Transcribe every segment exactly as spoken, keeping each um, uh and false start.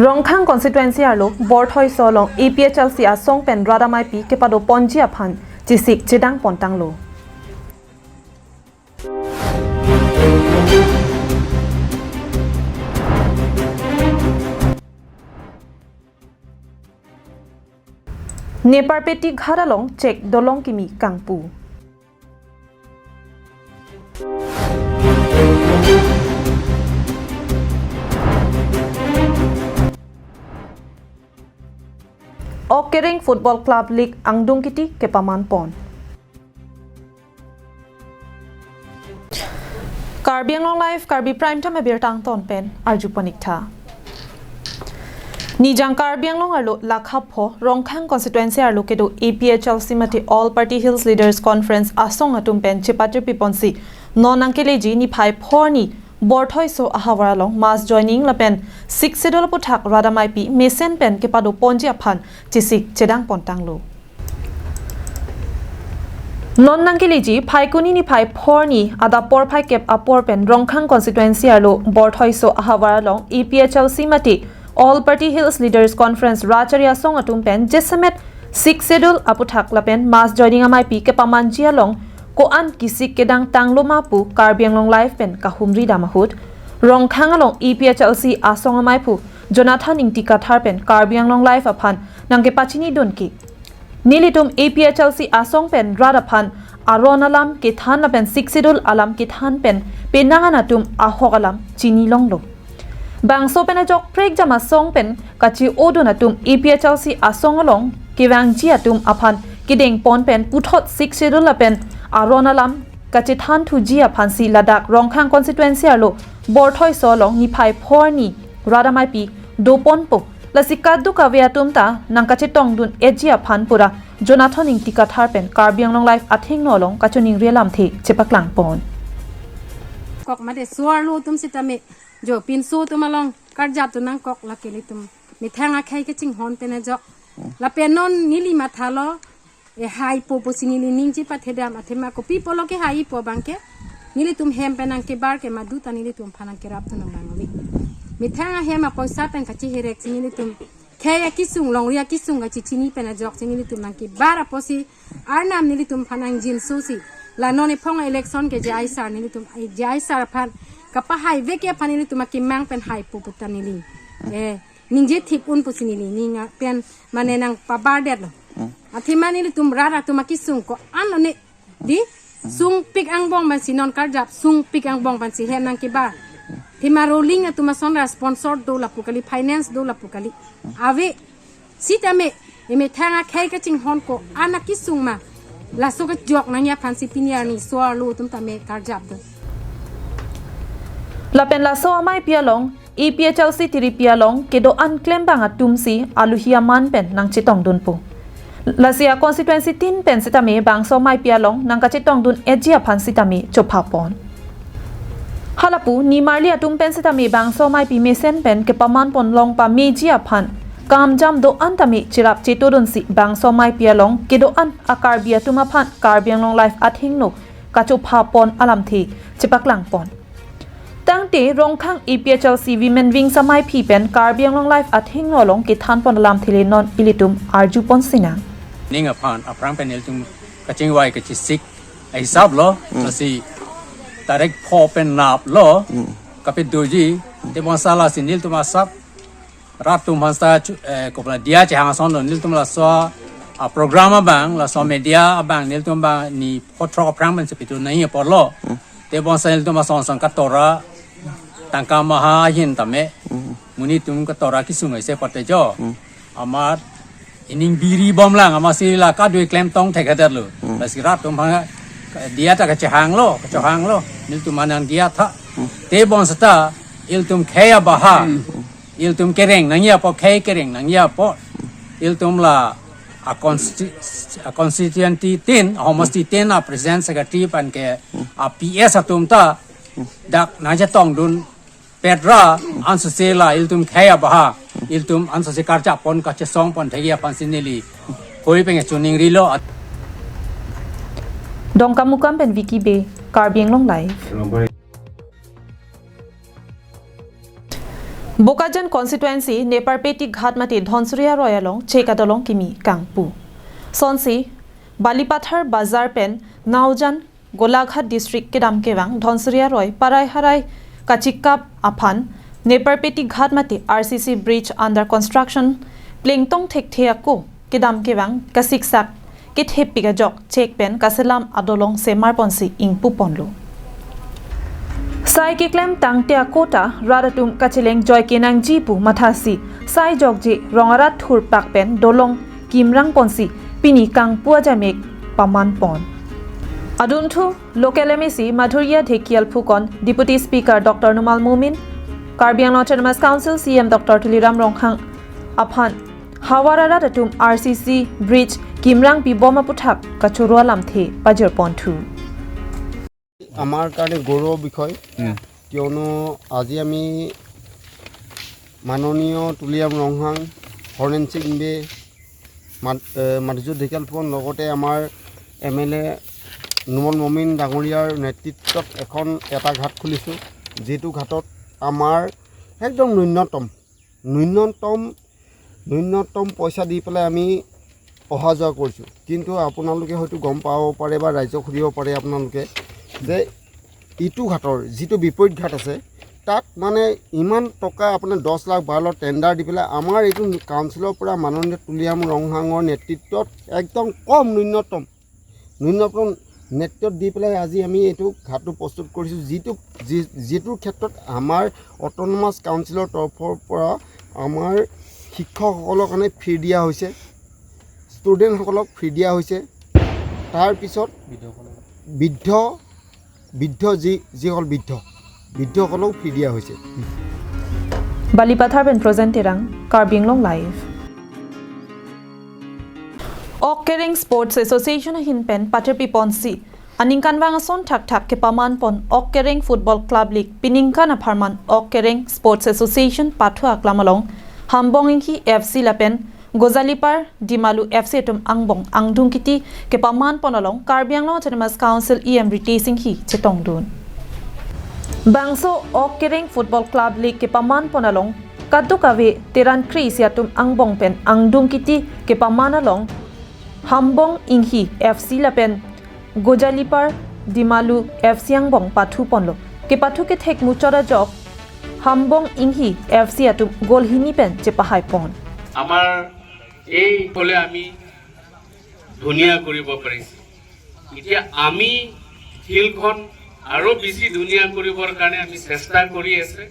Rongkhang constituency arlo Borthoiso along A P H L C asong pen rat amaipi kepado ponji aphan chesik chedang pontanglo. Neparpeti ghat along chek dolong kimi kangpu. Ok Kering Football Club League angdung kiti kepaman pon. Karbi Anglong Live, Karbi Prime Time abirta angton pen arju pon ik tha. Nijang Karbi Anglong arlo lakha pho Rongkhang constituency arlo kedo A P H L C mate All Party Hills Leaders Conference asong atum pen chepatirpi ponsi non nangkeleji niphai pho arni Borthoiso ahavar along mass joining lapen Sixth Schedule aputhak rat amaipi mesen pen kepado ponji aphan chesik chedang pontanglo. Non nangkeleji Phaikuni niphai pho arni adap porphai kep apor pen Rongkhang constituency arlo Borthoiso ahavar along A P H L C mate All Party Hills Leaders Conference rat achari asong atum pen jasemet Sixth Schedule aputhak lapen mass joining amaipi kepamanji along ko-an kesik kedang tanglo ma pu Karbi Anglong Live pen kahumri dam ahut Rongkhang along A P H L C asong amaiphu Jonathan Ingti Kathar pen Karbi Anglong Live aphan nangkepachini dun ke. Nelitum A P H L C asong pen rat aphan aron alam kethan lapen Sixth Schedule alam kethan pen penang an atum ahok alam chini longlo. Bangso pen ajok prekjam asong pen kache-odun atum A P H L C asong along kevangji atum aphan kedeng pon pen puthot Sixth Schedule lapen aron alam kachethan thuji aphansi ladak Rongkhang constituency arlo Borthoiso along niphai pho arni rat amaipi do ponpo. Lasi kadokave atum ta nangkachetong dun-eji aphan pura Jonathan Ingti Kathar pen Karbi Anglong Live athengno along kachiningri alamthe chepaklang pon. Kok mate so-arlo atum sitame jo pinso atum along karjap tu nangkok lake ilitum methang akhei kachinghon pen ajok. Lapen non neli mathalo e haipo pusi neli ningje pathedam athema kopi pulo ke haipo abang ke nelitum hem pen nangkebar ke madu ta nelitum aphan nangkerap tu nang bang ave. Methang ahem apoisa pen kacheherek si nelitum khei akesung longri akesung kachechini pen ajok si nelitum nangkebar apotsi Arnam nelitum aphan nangjinso si la non ephong election ke J I sir nelitum J I sir aphan kapahai vek ke aphan nelitum akemang pen haipo pu ta neli eh ningje thip un pusi neli ning pen mane nangpabardetlo. Hmm. Athema nelitum rat atum akesung ko-an lo ne di sungpik angbong pensi non karjap sungpik angbong pensi hem nangkebar. Athema rolling atum ason ra sponsor do lapu kali, finance do lapu kali. Ave sitame emethang akhei kachinghon ko-an akesung ma laso kejok nangji aphansi pini arni so-arlo atum tame karjap do. Lapen laso amaipi along A P H L C tiripi along kedo-an klembang atumsi aluhi aman pen nangchetong dunpo. Lasi a-constituency tin pen sitame bangso amaipi along nangkachetong dun-eji aphan sitame chopha pon. Halapu nimarli atum pen sitame bangso amaipi mesen pen kepaman pon long pameji aphan kamjam do-an tame cherap chetodunsi bangso amaipi along kedo-an a-Karbi atum aphan Karbi Anglong Live athengno kachopha pon alamthe chepaklang pon. Tangte Rongkhang A P H L C Women Wings amaiphi pen Karbi Anglong Live athengno along kethan pon alamthe le non ilitum arju pon sinang. Ning aphan aphrang pen nelitum kachingvai kachesik ahisap lo, hmm, lasi tarik pho pen nap lo, hmm, kapedoji, tebonsa lasi nelitum asap rat atum aphan seta chu-, eh, kopla diya chehang ason lo nelitum laso a-program abang, laso media abang, nelitum abang ni pho throk aphrang pen si pidun nangji apotlo. Hmm. Tebonsa nelitum ason ason katora, tangka maha ahin tame. Hmm. Monit atum katora kesung aise pate jo. Hmm. Amat ining biri bomlang, amatsi la kadui klemtong thekthedetlo. Hmm. Lasi rat atum aphan diya ta kachehang lo, kachehang lo. Nelitum aphan nangdiya tha. Hmm. Tebonsa ta ilitum khei abaha. Hmm. Ilitum kereng nangji apot, khei kereng nangji apot. Ilitum la a-consti-, a-constituency tin, a-homosti tin, a-president secretary pen ke a-P S atum ta dak nangchetong dunpet ra, ansose la ilitum khei abaha, ilitum ansose karjap pon kachesong pon thekji aphansi neli hoi pen chiningri lo. Dongkamukam pen Vicky Bey, Karbi Anglong Live. Bokajan constituency Neparpeti Ghat mate Dhonsuri aroi along chek adolong kimi kangpu. Sonsi Balipathar Bazar pen Naojan Golaghat District kedam kevang Dhonsuri aroi parai harai kachikap aphan Neparpeti Ghat mate R C C bridge under construction plengtong thekthe ako kedam kevang kasiksak kethepik ajok chek pen kaselam adolong semar ponsi ingpu ponlo. Sai keklem tangte akota rat atum kacheleng joike nangji pu mathasi sai jokje rong arat thurpak pen dolong kimrang ponsi pini kangpu ajamek paman pon. Adunthu local M A C Madhurya Dhekial Phukan, Deputy Speaker Doctor Numal Momin, Karbi Anglong Autonomous Council C M Doctor Tuliram Ronghang aphan havar arat atum R C C bridge kimrang pibom aputhak kachoro alamthe pajir ponthu. আমাৰ কাৰণে গৌৰৱৰ বিষয়। কিয়নো আজি আমি মাননীয় তুলিৰাম ৰংহাং, হৰেণ সিং বে, মাধ- এ, মাধুৰ্য ঢেকীয়াল ফুকন, লগতে আমাৰ এম এল এ নুমল মমিন ডাঙৰীয়াৰ নেতৃত্বত এখন এটা ঘাট খুলিছোঁ, যিটো ঘাটত আমাৰ একদম ন্যূনতম ন্যূনতম ন্যূনতম পইচা দি পেলাই আমি অহা যোৱা কৰিছোঁ। কিন্তু আপোনালোকে হয়তো গম পাব পাৰে বা ৰাইজক সুধিব পাৰে আপোনালোকে যে ইটো ঘাটৰ যিটো বিপৰীত ঘাট আছে, তাত মানে ইমান টকা আপোনাৰ দহ লাখ বাৰ লাখ টেণ্ডাৰ দি পেলাই আমাৰ এইটো কাউন্সিলৰ পৰা মাননীয় তুলিৰাম ৰংহাঙৰ নেতৃত্বত একদম কম ন্যূনতম ন্যূনতম নেতৃত্ব দি পেলাই আজি আমি এইটো ঘাটটো প্ৰস্তুত কৰিছোঁ। যিটো যি যিটোৰ ক্ষেত্ৰত আমাৰ অট'নমাছ কাউন্সিলৰ তৰফৰ পৰা আমাৰ শিক্ষকসকলৰ কাৰণে ফি দিয়া হৈছে, ষ্টুডেণ্টসকলক ফি দিয়া হৈছে। তাৰপিছত বৃদ্ধ বৃদ্ধ যি যিসকল বৃদ্ধ বৃদ্ধসকলক ফি দিয়া হৈছে। Balipathar pen Projen Terang, Karbi Anglong Live. Ok Kereng Sports Association ahin pen patirpi ponsi aningkanvang ason thakthak kepaman pon Ok Kereng Football Club League piningkan apharman Ok Kereng Sports Association pathu aklam along Hambong Inghi F C lapen Gojalipar Dimalu F C atum angbong angdung kiti kepaman pon along Karbi Anglong Autonomous Council E M Ritesh Enghi chetongdun. Bangso Ok Kereng Football Club League kepaman pon along kadokave teran kre-isi atum angbong pen angdung kiti kepaman along Hambong Inghi F C lapen Gojalipar Dimalu F C angbong pathu ponlo. Kepathu kethek muchot ajok Hambong Inghi F C atum goal hini pen chepahai pon. আমাৰ এই ফলে আমি ধুনীয়া কৰিব পাৰিছোঁ। এতিয়া আমি ফিল্ডখন আৰু বেছি ধুনীয়া কৰিবৰ কাৰণে আমি চেষ্টা কৰি আছে।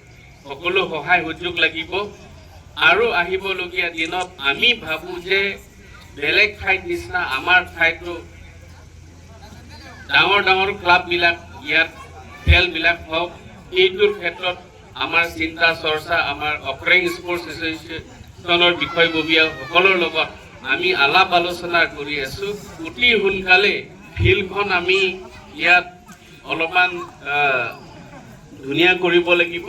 সকলো সহায় সুযোগ লাগিব। আৰু আহিবলগীয়া দিনত আমি ভাবোঁ যে বেলেগ ঠাইত নিচিনা আমাৰ ঠাইতো ডাঙৰ ডাঙৰ ক্লাববিলাক ইয়াত খেলবিলাক হওক, এইটোৰ ক্ষেত্ৰত আমাৰ চিন্তা চৰ্চা, আমাৰ অকৰেং স্পৰ্টছ এছ'চিয়েশ্যনৰ বিষয়ববীয়াসকলৰ লগত আমি আলাপ আলোচনা কৰি আছোঁ। অতি সোনকালে ফিল্ডখন আমি ইয়াত অলপমান আহ, ধুনীয়া কৰিব লাগিব,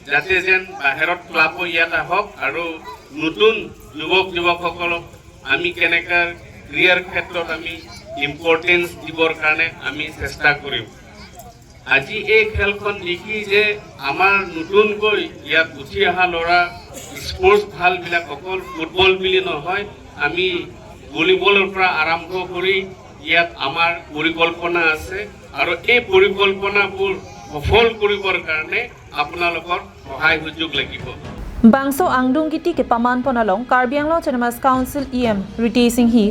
যাতে যেন বাহিৰত ক্লাবো ইয়াত আহক আৰু নতুন যুৱক যুৱকসকলক আমি কেনেকৈ ক্ৰীড়াৰ ক্ষেত্ৰত আমি ইম্পৰ্টেঞ্চ দিবৰ কাৰণে আমি চেষ্টা কৰিম। আজি এই খেলখন দেখি যে আমাৰ নতুনকৈ ইয়াত উঠি অহা ল'ৰা স্পৰ্টছ ভালবিলাক অকল ফুটবল বুলি নহয়, আমি ভলীবলৰ পৰা আৰম্ভ কৰি ইয়াত আমাৰ পৰিকল্পনা আছে আৰু এই পৰিকল্পনাবোৰ সফল কৰিবৰ কাৰণে আপোনালোকৰ সহায় সুযোগ লাগিব। Bangso angdung kiti kepaman pon along Karbi Anglong Autonomous Council E M Ritesh Enghi,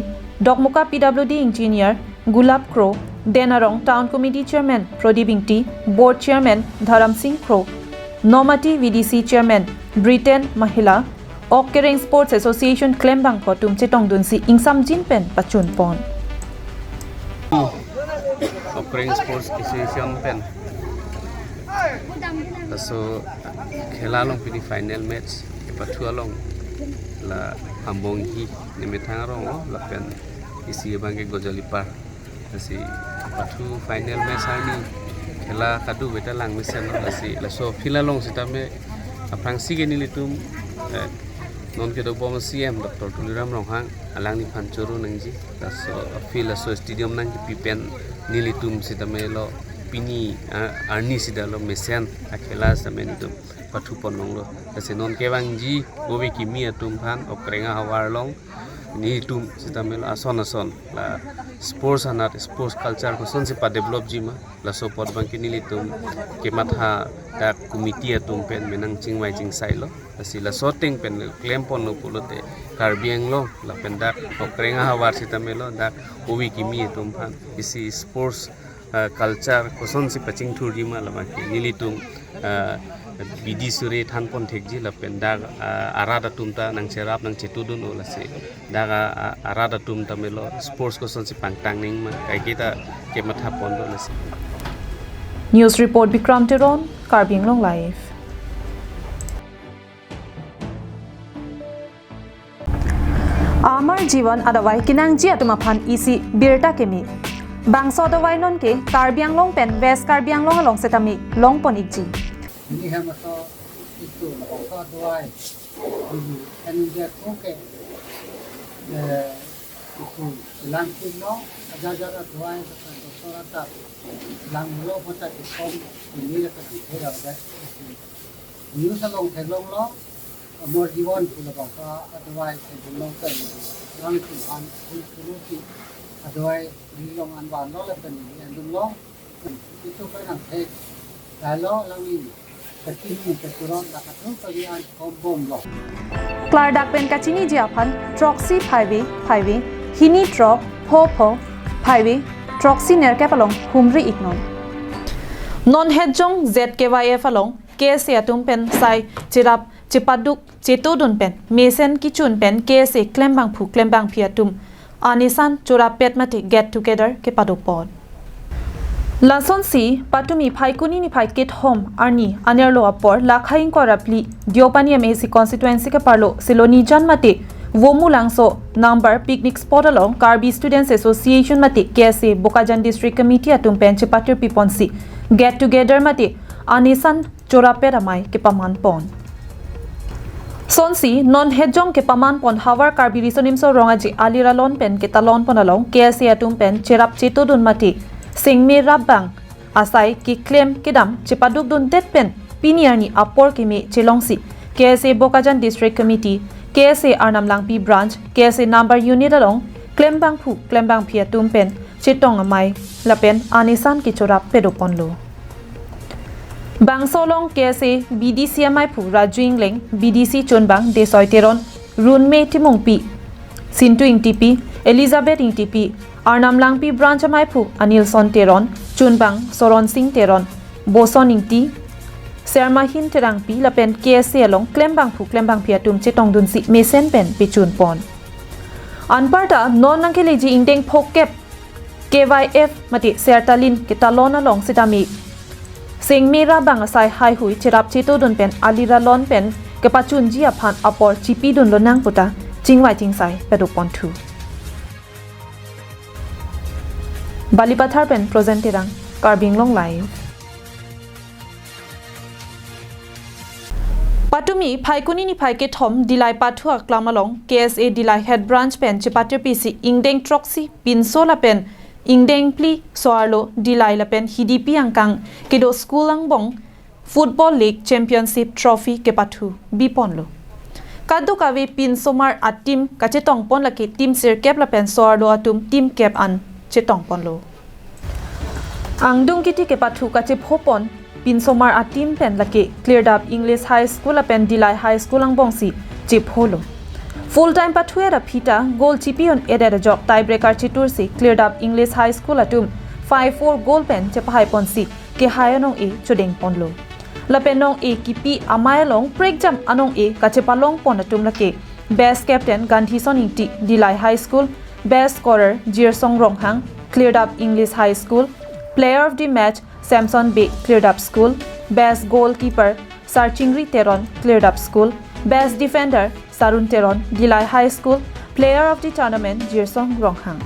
Dokmoka P W D Engineer Gulab Kro, Den Arong Town Committee Chairman Prodip Ingti, Board Chairman Dharam Singh Kro, Nomati V D C Chairman Britain Mahila, Ok Kereng Sports Association klembangpo atum chetongdunsi ingsamjin pen pachun pon. Ok Kereng Sports Association pen laso khela along pini final match kepathu along la Hambong Inghi nemethang arong lapen isi abang ke Gojalipar. Lasi pathu final match arni khela kadokave ta lang mesen lo, lasi laso field along sitame aphrangsi ke nelitum, eh, non kedobom C M Doctor Tuliram Ronghang alangliphan choro nangji, laso field, laso stadium nangkipi pen nelitum sitame lo pini, ah, arni sita lo mesen akhela sitame nelitum pathu pon longlo. Lasi non kevangji ove kimi atum aphan okreng ahavar along nelitum sitame lo ason ason la sports anat, sports culture kosonsi padevelop ji ma, laso apot abangke nelitum kematha dak committee atum pen menang chingvai chingsailo. Lasi laso ateng pen klem ponlo pulote Karbi Anglong lapen dak okreng ahavar sitame lo dak ove kimi atum aphan isi sports, ah, culture kosonsi pachingthurji ma labangke nelitum, ah, bidi suri than pon thekji lapen dak, ah, arat atum ta nangcherap nangchetudun-o. Lasi dak, ah, ah, arat atum tame lo sports kosonsi pangtang nangji ma, kaike ta kematha ponlo. Lasi. News report, Bikram Teron, Karbi Anglong Live. Amar Jivan adavai kenangji atum aphan isi birta keme. Bangso adavai nonke Karbi Anglong pen West Karbi Anglong along sitame long pon ikji. Pini hem aso isu labangso adavai, pini kan dia ko ke, eh, isu lang pin no, aja aja adavai, doktor doktor atat lang lo, mata ikom, pini la kan thera ba. News along theklonglo, Amar Jivan pu labangso adavai theklonglo kan, lang pin an, pun pulusi adavai ri long an vanlo lapen ri an dun long. Itum pen nangthek, lailo langni, kachini kachiron, la kathu kali an kombomlo. Klardak pen kachiniji aphan throksi phaive phaive, hini throk pho pho phaive, throksi nerkep along humri iknon. Non hetjong Z K Y F along K S A atum pen sai cherap chepaduk chetudun pen mesen kechun pen K S A klembangphu klembangphi atum anisan chorap pet mate get together kepado pon. Lasonsi patumi Phaikuni niphai kethom arni anerlo apor lakha ingkoi ra phli Deopani M A C constituency keparlo Silonijan mate Vomulangso number picnic spot along Karbi Students Association mate K S A Bokajan District Committee atum pen chepatirpi ponsi get together mate anisan chorap pet amei kepaman pon. Sonsi non hetjong kepaman pon havar Karbi Riso Nimso Rong Aje aliralon pen ketalon pon along K S A atum pen cherap chetudun mate sengme rap bang asai keklem kedam chepadukdundet pen pini arni apor keme chelongsi K S A Bokajan District Committee, K S A Arnam Langpi Branch, K S A number unit along klembangphu klembangphi atum pen chetong amei lapen anisan kechorap pado ponlo. Bangso along K S A B D C ameiphu Raju Ingleng, B D C chunbang Desoi Teron, Runme Timungpi, Sintu Ingtipi, Elizabeth Ingtipi, Arnam Langpi Branch ameiphu Anilson Teron, chunbang Soron Sing Teron, Boson Ingti, Sermahin Terangpi lapen K S A along klembangphu klembangphi atum chetongdunsi mesen pen pechun pon. Anparta non nangkeleji ingdeng phokep K Y F mate Sertalin ketalon along sitame sengme rap bang asai haihui cherap chetudun pen aliralon pen kepachunji aphan apor chipidun lonang puta chingvai chingsai pado ponthu. Balipathar pen Projen Terang, Karbi Anglong Live. Patumi Phaikuni niphai kethom Dillai pathu aklam along K S A Dillai Head Branch pen chepatirpisi ingdeng throksi pinso lapen ingdeng phli so-arlo Dillai lapen hidipi angkang kedo school angbong Football League Championship Trophy kepathu bi ponlo. Kadokave pinsomar a-team kachetong pon lake team sirkep lapen so-arlo atum team kep an chetong ponlo. Angdung kiti kepathu kachepho pon pinsomar a-team pen lake Klirdap English High School lapen Dillai High School angbongsi chepholo. Full time pathu-et aphi ta goal chipi-un-edet ajok tiebreaker chetursi Klirdap English High School atum five four goal pen chepahai ponsi kehai anong-e chodeng ponlo. Lapen nong-e kipi amei along prekjam anong-e kachepalong pon atum lake Best Captain Gandhison Ingti, Dillai High School, Best Scorer Jirsong Ronghang, Klirdap English High School, Player of the Match Samson Bey, Klirdap School, Best Goalkeeper Sarchingri Teron, Klirdap School, Best Defender Sarun Teron, Dillai High School, Player of the Tournament Jirsong Ronghang.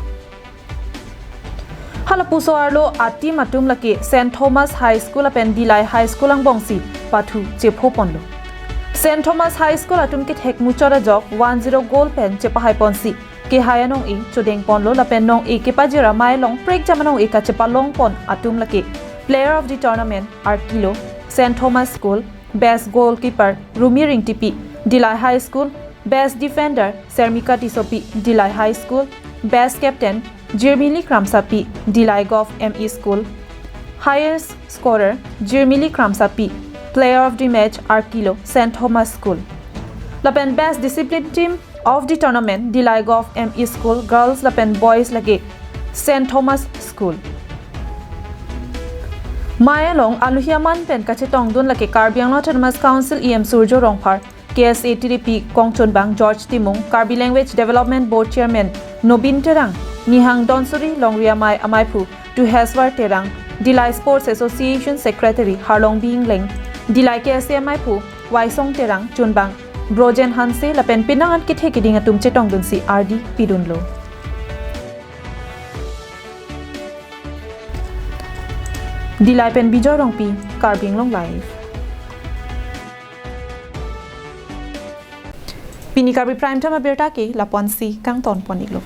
Hala puso arlo a-team atum lake Saint Thomas High School lapen Dillai High School angbongsi pathu chepho ponlo. Saint Thomas High School atum kethek muchot ajok one zero goal pen chepahai ponsi kehai anong-e chodeng ponlo lapen nong-e kepajir amei along prekjam anong-e kachepalong pon atum lake Player of the Tournament arkilo Saint Thomas School, Best Goalkeeper Rumi Ringtipi, Dillai High School. Best Defender Sermika Tissopi, Dillai High School. Best Captain Jirmili Kramsapi, Dillai Govt M E School. Highest Scorer Jirmili Kramsapi. Player of the Match Arkilo, Saint Thomas School. Lapen Best Discipline Team of the Tournament, Dillai Govt M E School, Girls lapen Boys lake Saint Thomas School. Mei along aluhi aman pen kachetongdun lake Karbi Anglong Autonomous Council E M Surjya Rongphar, K S A T D P kongchunbang George Timung, Karbi Language Development Board Chairman Nobin Terang, Nihang Donsuri Longri Amei Ameiphu Tuheswar Terang, Dillai Sports Association Secretary Harlongbi Ingleng, Dillai K S A Ameiphu Waisong Terang, chunbang Brojen Hanse lapen penang an kethe keding atum chetongdunsi ardi pidunlo. Dillai pen Bijoy Rongpi, Karbi Anglong Live. Pini Karbi Prime Time abirta ke lapu-ansi kangton pon-iklo.